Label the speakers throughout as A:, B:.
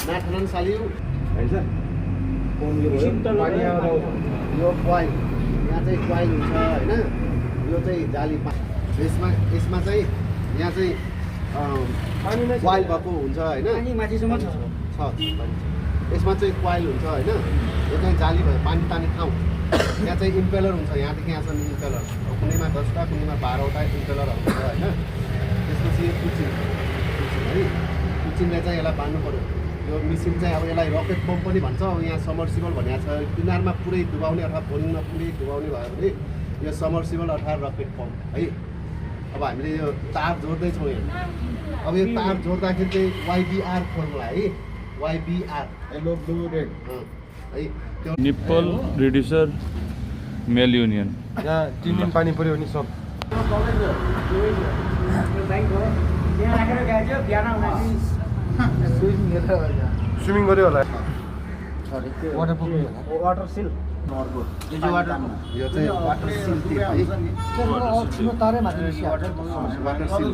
A: नाथनन सालियो
B: हैन सर
A: यो क्वाइल यहाँ चाहिँ क्वाइल हुन्छ होइन यो चाहिँ जाली यसमा चाहिँ यहाँ चाहिँ क्वाइल भएको हुन्छ होइन छ यसमा चाहिँ क्वाइल हुन्छ होइन यो चाहिँ जाली भयो पानी तान्ने ठाउँ यहाँ चाहिँ इम्पेलर हुन्छ यहाँदेखि यहाँसम्म इम्पेलर कुनैमा 10वटा कुनैमा 12वटा इम्पेलरहरू हुन्छ होइन त्यसपछि यो कुचिन है कुचिनले चाहिँ यसलाई बाँध्नु पऱ्यो यो मिसिन चाहिँ अब यसलाई रकेट पम्प पनि भन्छ अब यहाँ समर्सिबल भनेको छ किनारमा पुरै डुबाउने अथवा बोलिङमा पुरै डुबाउने भयो भने यो समर्सिबल अथवा रकेट पम्प है अब हामीले यो तार जोड्दैछौँ यहाँ अब यो तार जोड्दाखेरि चाहिँ YBR फर्मुला है YBR
B: येलो ब्लू रेड
A: है त्यो
C: निप्पल रिड्युसर मेल युनियन
B: यहाँ 3 दिन पानी पर्यो भने सब स्विमिङ गर्यो होला
D: वाटर सिल
A: यो चाहिँ वाटर सिल टिप है
D: तारै माथि
A: वाटर सिल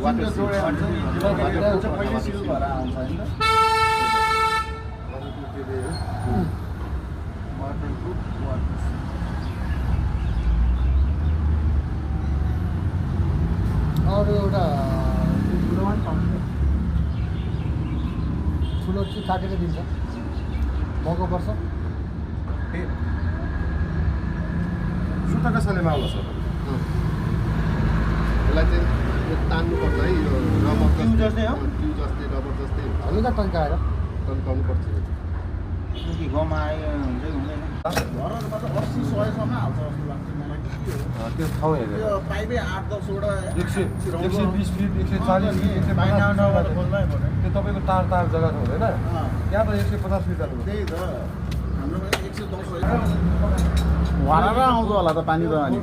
D: अरू एउटा ठुलो चाहिँ काटेर दिन्छ महँगो पर्छ
B: सुताको सालेमा आउला सर
A: यसलाई चाहिँ यो तान्नुपर्छ है यो रबर जस्तै हो ट्यु जस्तै रबर जस्तै
D: हल्का टन्काएर
A: तन्काउनु पर्छ
D: गाउँमा आयो हुँदै हुँदैन घरहरूमा त 80-100सम्म हाल्छ जस्तो लाग्छ मलाई
B: त्यो ठाउँ हेरेर
D: त्यो पाइपै 8-10 वटा
B: 120 फिट 140 फिट 150 त्यो तपाईँको तार जग्गा छ हुँदैन यहाँ त 150 फिट जानु
D: त्यही त हाम्रोमा 110 वारार आउँछ होला त पानी त अनि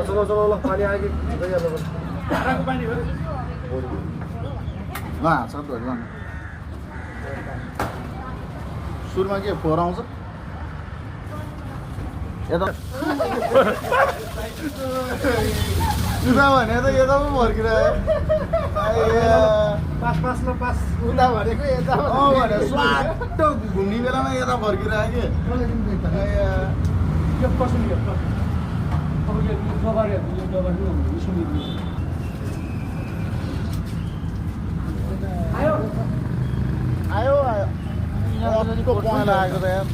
B: चलाउ ल पानी आयो कि गइहाल्नु पर्छ
D: धाराको पानी हो हाँस धोरी सुरुमा के फोहोर आउँछ यता सुधा भने त यता पो फर्किरह्यो
A: पास उता भनेको यता
D: भने स्वाट घुम्ने बेलामा यता फर्किरह्यो कि आयो आयो पहेँलो आएको त यहाँ